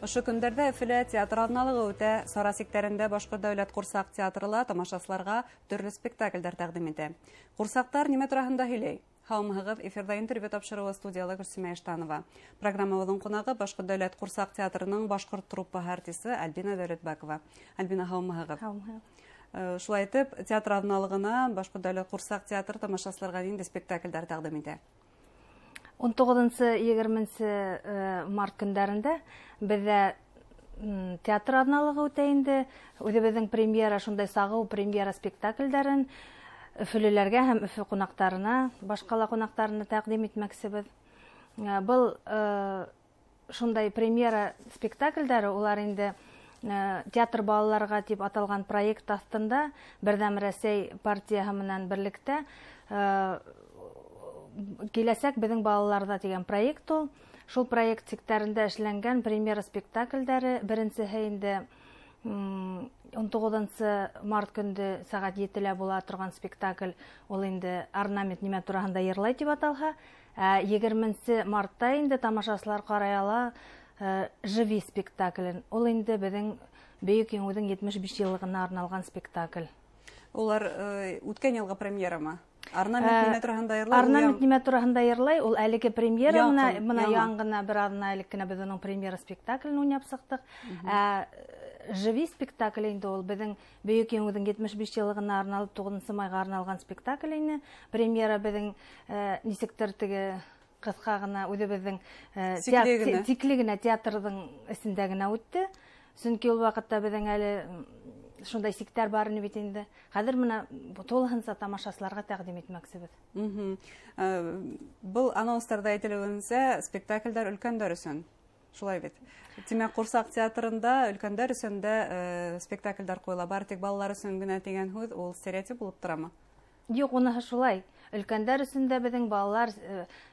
Ошо көндәрҙә Өфөлә театр аҙналығы үтә. Сара сиктәрендә Башҡорт дәүләт ҡурсаҡ театры ла тамашасыларға төрлө спектаклдәр тәҡдим итә. Ҡурсаҡтар нимә тураһында һөйләй? Һаумыһығыҙ, эфирҙа интервью тапшырыуы, студияла Гөлсимә Иштанова. Программабыҙҙың ҡунағы Башҡорт дәүләт ҡурсаҡ театрының башҡорт труппаһы артисы Альбина Дәүләтбәкова. Альбина, һаумыһығыҙ. Һаумыһығыҙ. Шулай итеп, театр аҙналығына Башҡорт дәүләт ҡурсаҡ театры тамашасыларға ниндәй спектаклдәр тәҡдим итә? 19-20 март көндәрендә беҙҙә театр аҙналығы үтә инде. Үҙебеҙҙең премьера, шундай сағыу премьера спектаклдәрен өфөлөләргә һәм Өфө ҡунаҡтарына, башҡала ҡунаҡтарына тәҡдим итмәксебеҙ. Был шундай премьера спектаклдәре, улар инде театр балаларға тип аталған проект аҫтында Берҙәм Рәсәй партияһы менән берлектә «Киләсәк беҙҙең балаларҙа» тигән проект ул. Шул проект сиктәрендә эшләнгән премьера спектаклдәре, беренсеһе инде 19 март көндө сәғәт 7-лә була торған спектакль, ул инде «Орнамент нимә тураһында йырлай» тип аталһа, 20 мартта инде тамашасылар ҡарай ала «Живи» спектаклен. Ул инде беҙҙең Бөйөк Еңеүҙең 75 йыллығына арналған спектакль. Улар үткән йылғы премьерамы? «Орнамент нимә тураһында йырлай»? «Орнамент нимә тураһында йырлай», ул әлеге премьера, мына яңы ғына, бер аҙна элек кенә беҙ уның премьера спектаклен уйнап сыҡтыҡ. «Живи» спектакль инде ул беҙҙең Бөйөк Еңеүҙең 75 йыллығына арналып 9 майға арналған спектакль ине. Премьера беҙҙең нисектер теге ҡыҫҡа ғына үҙебеҙҙең сикле генә театрҙың эсендә генә үтте. Сөнки ул ваҡытта беҙҙең әле шундай сиктәр бар ине бит инде. Хәҙер мына тулыһынса тамашасыларға тәҡдим итмәксебеҙ. Был анонстарҙа әйтелеүенсә, спектаклдәр өлкәндәр өсөн. Шулай бит. Тимәк, ҡурсаҡ театрында өлкәндәр өсөн дә спектаклдәр ҡуйыла. Бары тик балалар өсөн генә тигән һүҙ ул стереотип булып торамы? Юҡ, уныһы шулай. Өлкәндәр өсөн дә беҙҙең балалар,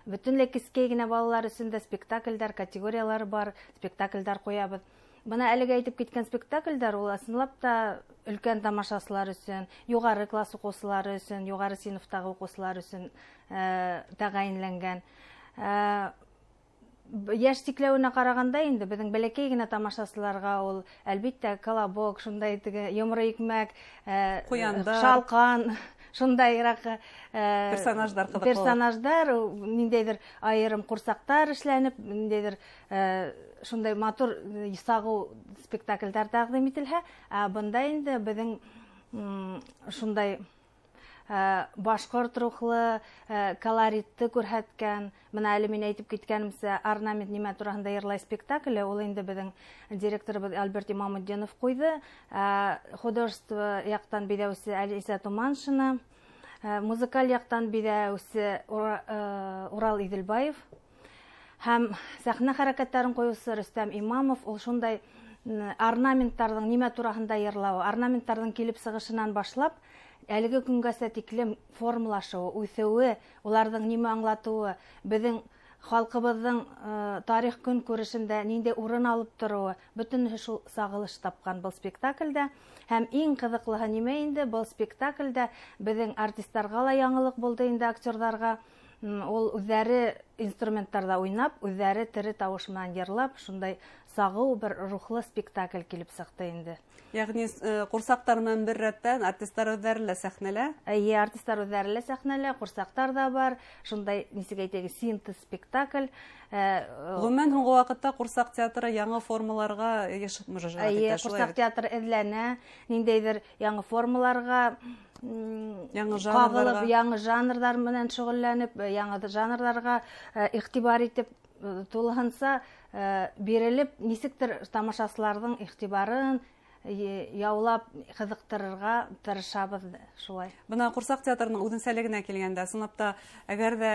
бөтөнләй кескәй генә балалар өсөн дә спектаклдәр, категориялар бар, спектаклдәр ҡуябыҙ. Бына әлегә әйтеп киткән спектаклдәр ул ысынлап та өлкән тамашасылар өсөн, юғары класс уҡыусылары өсөн, юғары синыфтағы уҡыусылар өсөн тәғәйенләнгән. Йәш сикләүенә ҡарағанда инде беҙҙең бәләкәй генә тамашасыларға ул әлбиттә «Колобок», шундай теге «Йомро икмәк», ҡуяндар, «Шалҡан», шундайыраҡ персонаждар ҡыҙыҡлы. Персонаждар, ниндәйҙер айырым ҡурсаҡтар эшләнеп, ниндәйҙер шундай матур сағыу спектаклдәр тәҡдим ителһә, ә бында инде беҙҙең шундай башҡорт рухлы колоритты күрһәткән, бына әле мин әйтеп киткәнемсә, «Орнамент нимә тураһында йырлай» спектакле, ул инде беҙҙең директорыбыҙ Альберт Имамутдинов ҡуйҙы, художество яҡтан биҙәүсе Әлисә Туманшина, музыкаль яҡтан биҙәүсе Урал Иҙелбаев һәм сәхнә хәрәкәттәрен ҡуйыусы Рөстәм Имамов. Ул шундай орнаменттарҙың нимә тураһында йырлауы, орнаменттарҙың килеп сығышынан башлап әлеге көнгәсә тиклем формалашыуы, үҫеүе, уларҙың нимә аңлатыуы, беҙҙең халҡыбыҙҙың тарих көнкүрешендә ниндәй урын алып тороуы, бөтөнөһө шул сағылыш тапҡан был спектаклдә. Һәм иң ҡыҙыҡлыһы нимә инде, был спектаклдә беҙҙең артистарға ла яңылыҡ булды инде, актерҙарға. Ул үҙҙәре инструменттарҙа уйнап, үҙҙәре тере тауыш менән йырлап, шундай сағыу бер рухлы спектакль килеп сыҡты инде. Йәғни ҡурсаҡтар менән бер рәттән артистар үҙҙәре лә сәхнәлә? Эйе, артистар үҙҙәре лә сәхнәлә, ҡурсаҡтар ҙа бар. Шундай, нисек әйтәйек, синтез спектакль. Ғөмүмән, һуңғы ваҡытта ҡурсаҡ театры яңы формаларға йыш мөрәжәғәт Эйе, итә, шулай ҡурсаҡ бит? театры эҙләнә, ниндәйҙер яңы формаларға, яңы ҡағылып, жанрҙарға. Яңы жанрҙар менән шөғөлләнеп, яңы жанрҙарға иғтибар итеп, тулыһынса бирелеп, нисектер тамашасыларҙың иғтибарын яулап ҡыҙыҡтырырға тырышабыҙ шулай. Бына ҡурсаҡ театрының үҙенсәлегенә килгәндә, ысынлап та, әгәр ҙә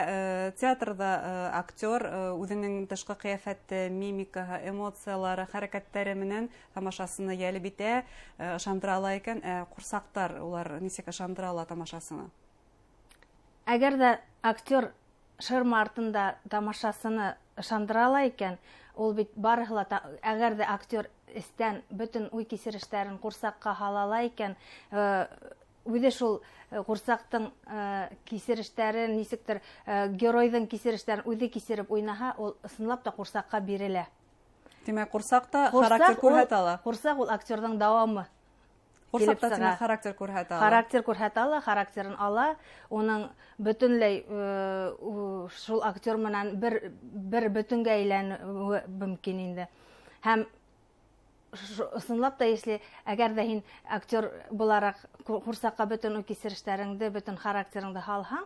театрҙа актер үҙенең тышҡы ҡиәфәте, мимикаһы, эмоциялары, хәрәкәттәре менән тамашасыны йәлеп итә, ышандыра ала икән, ҡурсаҡтар улар нисек ышандыра ала тамашасыны? Әгәр ҙә актер ширма артында тамашасыны ышандыра ала икән, ул бит барыһы ла әгәр ҙә актер эстән бөтөн уй кисерештәрен ҡурсаҡҡа һала ала икән, үҙе шул ҡурсаҡтың кисерештәрен, нисектер, геройҙың кисерештәрен үҙе кисереп уйнаһа, ул ысынлап та ҡурсаҡҡа бирелә. Тимәк, ҡурсаҡ та характер күрһәтә ала. Ҡурсаҡ ул актерҙың дауамы. Ҡурсаҡ та тимәк характер күрһәтә ала. Характер күрһәтә ала, характерын ала, уның бөтөнләй шул актер менән бер бөтөнгә әйләнеүе мөмкин инде. Һәм ысынлап та, если әгәр ҙә һин актер булараҡ ҡурсаҡҡа бөтөн кисерештәреңде, бөтөн характерыңды һалһаң,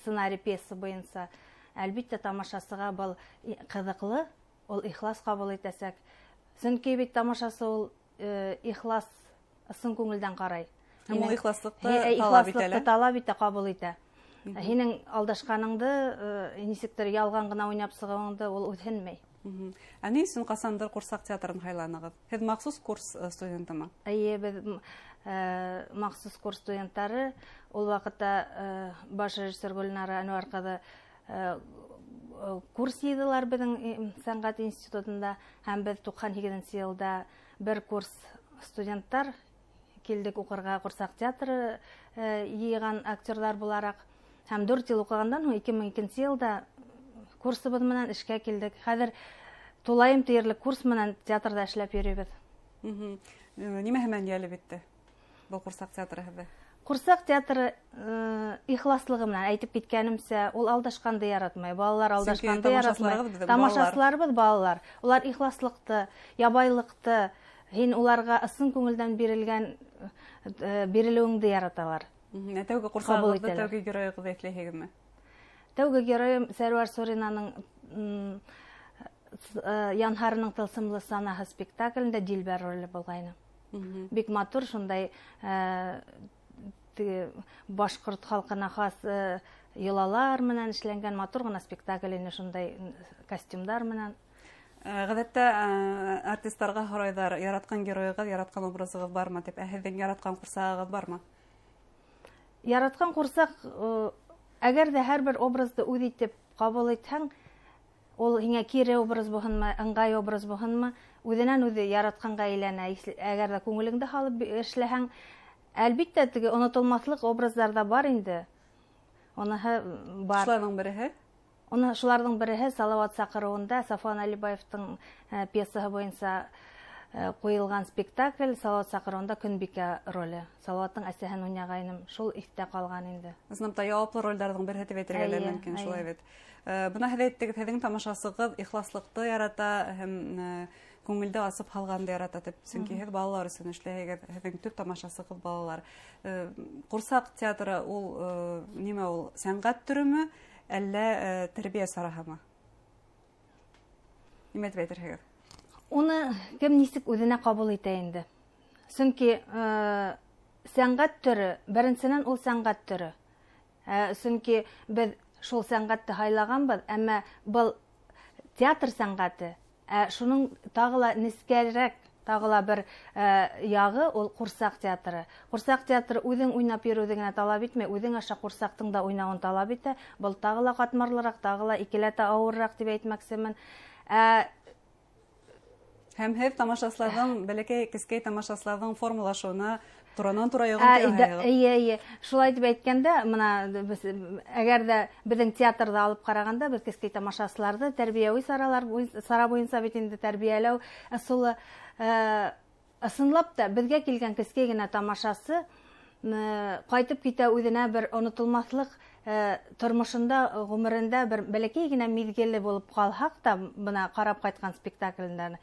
сценарий пьеса буйынса, әлбиттә, тамашасыға был ҡыҙыҡлы, ул ихлас ҡабул итәсәк. Сөнки бит тамашасы ул ихлас, ысын күңелдән ҡарай. Һәм ул ихласлыҡты талап итә. Ихласлыҡты талап итә, ҡабул итә. Һинең алдашҡаныңды, нисектер ялған ғына уйнап сығыуыңды ул үҙһенмәй. Ә ни өсөн ҡасандыр ҡурсаҡ театрын һайланығыҙ? Һеҙ махсус курс студентымы? Эйе, беҙ махсус курс студенттары. Ул ваҡытта баш режиссер Гөлнара Әнүәр ҡыҙы курс йыйҙылар беҙҙең сәнғәт институтында, һәм беҙ 98-нсе йылда бер курс студенттар килдек уҡырға ҡурсаҡ театры йыйған актерҙар булараҡ. Һәм 4 йыл уҡығандан һуң 2002 йылда курсыбыҙ менән эшкә килдек. Хәҙер тулайым тиерлек курс менән театрҙа эшләп йөрөйбөҙ. Нимәһе менән йәлеп итте был ҡурсаҡ театры һеҙҙе? Ҡурсаҡ театры ихласлығы менән, әйтеп киткәнемсә, ул алдашҡанды яратмай, балалар алдашҡанды яратмай. Тамашасыларыбыҙ балалар. Улар ихласлыҡты, ябайлыҡты, һин уларға ысын күңелдән бирелеүеңде яраталар. Тәүге ҡурсағығыҙҙы, тәүге геройығыҙҙы иҫләйһегеҙме? Тәүге геройым Сәрүәр Суринаның Янһарының тылсымлы санаһы спектаклендә Дилбәр роле булғайны. Бик матур, шундай башҡорт халҡына хас йолалар менән эшләнгән матур ғына спектакль ине, шундай костюмдар менән. Ғәҙәттә артистарға һорайҙар, яратҡан геройығыҙ, яратҡан образығыҙ бармы тип. Ә һеҙҙең яратҡан ҡурсағығыҙ бармы? Яратҡан ҡурсаҡ, әгәр ҙә һәр бер образды үҙ итеп ҡабул итһәң, ул һиңә кире образ булһынмы, ыңғай образ булһынмы, үҙенән үҙе яратҡанға әйләнә. Әгәр ҙә күңелеңде һалып эшләһәң, әлбиттә, теге онотолмаҫлыҡ образдар ҙа бар инде. Уныһы бар. Шуларҙың береһе? Шуларҙың береһе Салауат саҡырыуында Сафуан Әлибаевтың пьесаһы буйынса ҡуйылған спектакль Салауат саҡырыуында Көнбикә роле. Салауаттың әсәһен уйнағайным, шул иҫтә ҡалған инде. Ысынлап та яуаплы ролдәрҙең береһе тип әйтергә лә мөмкин, шулай бит. Бына һеҙ әйттегеҙ, һеҙҙең тамашасығыҙ ихласлыҡты ярата һәм күңелде асып һалғанды ярата тип, сөнки һеҙ балалар өсөн эшләйһегеҙ, һеҙҙең төп тамашасығыҙ балалар. Ҡурсаҡ театры ул нимә ул, сәнғәт төрөмө, әллә тәрбиә сараһымы? Нимә тип әйтерһегеҙ? Уны кем нисек үҙенә ҡабул итә инде. Сөнки сәнғәт төрө, беренсенән ул сәнғәт төрө. Сөнки беҙ шул сәнғәтте һайлағанбыҙ, әммә был театр сәнғәте, шуның тағы ла нескәрәк, тағы ла бер яғы ул ҡурсаҡ театры. Ҡурсаҡ театры үҙең уйнап йөрөүҙе генә талап итмәй, үҙең аша ҡурсаҡтың да уйнауын талап итә. Был тағы ла ҡатмарлыраҡ, тағы ла икеләтә ауырыраҡ тип әйтмәксемен. Һәм һеҙ тамашасыларҙың, бәләкәй кескәй тамашасыларҙың формалашыуына туранан-тура йоғонто яһайһығыҙ. Эйе, эйе. Шулай тип әйткәндә, бына әгәр ҙә беҙҙең театрҙа алып ҡарағанда, беҙ кескәй тамашасыларҙы тәрбиәүи сара буйынса бит инде тәрбиәләү ысулы, ысынлап та беҙгә килгән кескәй генә тамашасы ҡайтып китә үҙенә бер онотолмаҫлыҡ, тормошонда, ғүмерендә бер бәләкәй генә миҙгеле булып ҡалһаҡ та, бына ҡарап ҡайтҡан спектаклендән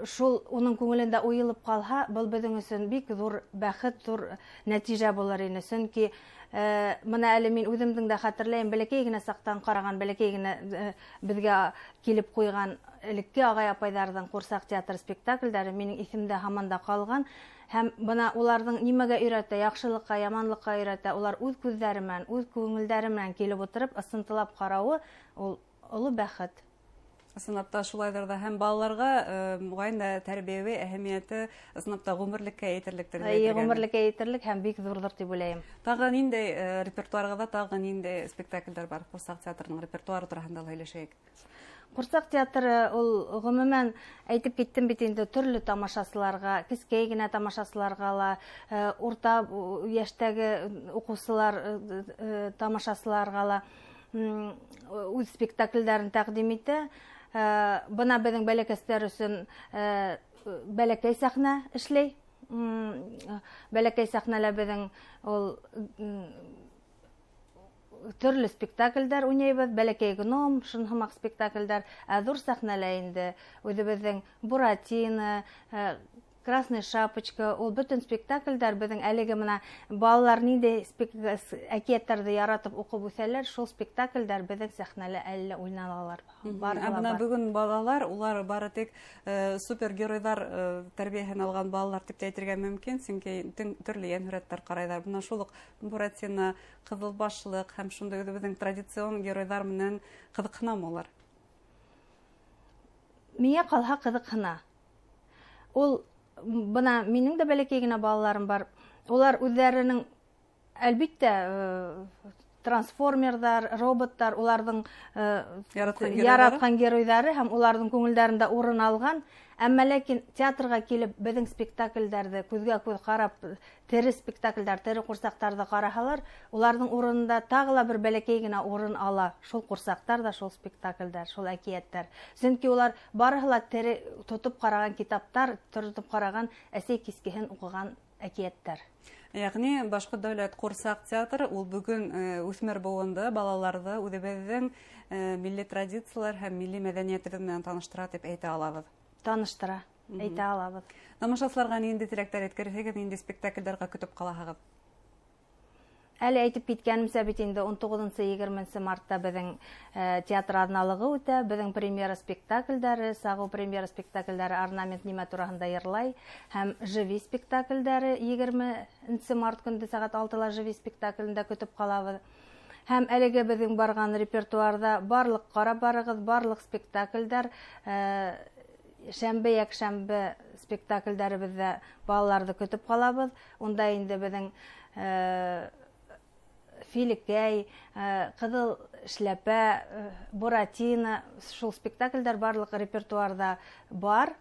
шул уның күңелендә уйылып ҡалһа, был беҙҙең өсөн бик ҙур бәхет, ҙур нәтижә булыр ине. Сөнки бына әле мин үҙемдең дә хәтерләйем, бәләкәй генә саҡтан ҡараған, бәләкәй генә беҙгә килеп ҡуйған элекке ағай-апайҙарҙың ҡурсаҡ театр спектаклдәре минең иҫемдә һаман да ҡалған. Һәм бына уларҙың нимәгә өйрәтә, яҡшылыҡҡа, яманлыҡҡа өйрәтә, улар үҙ күҙҙәре менән, үҙ күңелдәре менән килеп ултырып, ысынтылап ҡарауы ул оло бәхет. Ысынлап та шулайҙыр ҙа, һәм балаларға моғайын да тәрбиәүи әһәмиәте ысынлап та ғүмерлеккә етерлектер тип Эйе, әйтергә ғүмерлеккә етерлек һәм бик ҙурҙыр тип уйлайым. Тағы ниндәй репертуарығыҙҙа, тағы ниндәй спектаклдәр бар? Ҡурсаҡ театрының репертуары тураһында ла һөйләшәйек. Ҡурсаҡ театры ул ғөмүмән әйтеп киттем бит инде, төрлө тамашасыларға, кескәй генә тамашасыларға ла, урта йәштәге уҡыусылар тамашасыларға ла үҙ спектаклдәрен тәҡдим итә. Бына беҙҙең бәләкәстәр өсөн бәләкәй сәхнә эшләй. Бәләкәй сәхнәлә беҙҙең ул төрлө спектаклдәр уйнайбыҙ, бәләкәй гном, шун һымаҡ спектаклдәр. Ә ҙур сәхнәлә инде үҙебеҙҙең Буратино, Красная шапочка, ул бөтөн спектаклдәр беҙҙең әлеге мына балалар ниндәй әкиәттәрҙе яратып уҡып үҫәләр, шул спектаклдәр беҙҙең сәхнәлә әллә уйналалар. Бар, бына бөгөн балалар, улар бары тик супергеройҙар тәрбиәһен алған балалар тип тә әйтергә мөмкин, сөнки төрлө йәнһүрәттәр ҡарайҙар. Бына шул уҡ Буратино, Ҡыҙыл башлыҡ һәм шундай үҙебеҙҙең традицион геройҙар менән ҡыҙыҡһынамы улар? Миңә ҡалһа ҡыҙыҡһына. Ул бына минең дә бәләкәй генә балаларым бар. Улар үҙҙәренең әлбиттә трансформерҙар, роботтар, уларҙың яратҡан геройҙары һәм уларҙың күңелдәрендә урын алған. Әммә ләкин театрға килеп беҙҙең спектаклдәрҙе күҙгә күҙ ҡарап, тере спектаклдәр, тере ҡурсаҡтарҙы ҡараһалар, уларҙың урынында тағы ла бер бәләкәй генә урын ала. Шул ҡурсаҡтар ҙа, шул спектаклдәр, шул әкиәттәр. Сөнки улар барыһы ла тере тотоп ҡараған китаптар, тотоп ҡараған әсәй кискеһен уҡыған әкиәттәр. Яғни Башҡорт дәүләт ҡурсаҡ театры ул бөгөн үҫмер быуынды, балаларҙы үҙебеҙҙең милли традициялар һәм милли мәҙәниәтебеҙ менән таныштыра тип әйтә алабыҙ. Таныштыра, әйтә алабыҙ. Тамашасыларға ниндәй теләктәр еткерһегеҙ, ниндәй спектаклдәргә көтөп ҡалаһығыҙ? Әле әйтеп киткәнемсә бит инде 19-20 мартта беҙҙең театр аҙналығы үтә, беҙҙең премьера спектаклдәре, сағыу премьера спектаклдәре Орнамент нимә тураһында йырлай һәм Живи спектаклдәре 20 март көндө сәғәт 6-ла Живи спектаклендә көтөп ҡалабыҙ. Һәм әлеге беҙҙең барған репертуарҙа барлыҡ ҡарап барығыҙ, барлыҡ спектаклдәр, шәмбе, йәкшәмбе спектаклдәребеҙҙә балаларҙы көтөп ҡалабыҙ. Унда инде беҙҙең Филекәй, Ҡыҙыл эшләпә, Буратино, шул спектаклдәр барлыҡ репертуарҙа бар.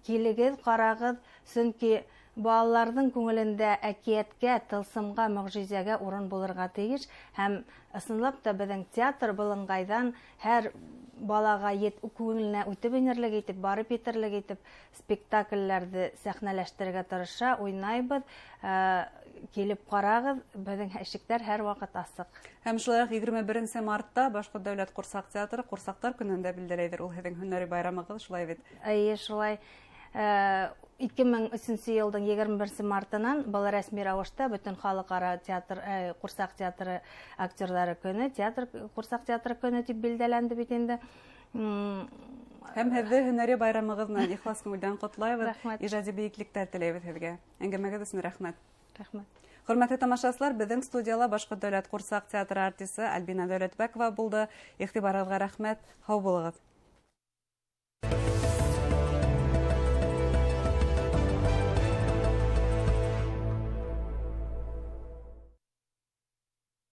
Килегеҙ, ҡарағыҙ, сөнки балаларҙың күңелендә әкиәткә, тылсымға, мөғжизәгә урын булырға тейеш. Һәм ысынлап та беҙҙең театр был ыңғайҙан һәр балаға күңеленә үтеп инерлек итеп, барып етерлек итеп спектакльләрҙе сәхнәләштерергә тырыша, уйнайбыҙ. Килеп ҡарағыҙ, беҙҙең ишектәр һәр ваҡыт асыҡ. Һәм шулай уҡ 21 мартта Башҡорт дәүләт ҡурсаҡ театры Ҡурсаҡтар көнөндә билдәләйҙер. Ул һеҙҙең һөнәри байрамығыҙ, шулай бит? Эйе, шулай. 2003 йылдың 21 мартынан был рәсми рәүештә бөтөн халыҡ-ара театр, ҡурсаҡ театры актерҙары көнө, театр, ҡурсаҡ театры көнө тип билдәләнде бит инде. Һәм һеҙҙе һөнәри байрамығыҙ менән ихлас күңелдән ҡотлайбыҙ. Рәхмәт. Ижади бейеклектәр теләйбеҙ һеҙгә. Әңгәмәгеҙ өсөн рәхмәт. Рәхмәт. Хөрмәтле тамашасылар, беҙҙең студияла Башҡорт дәүләт ҡурсаҡ театры артисы Альбина Дәүләтбәкова булды. Иғтибарығыҙға рәхмәт. Һау булығыҙ.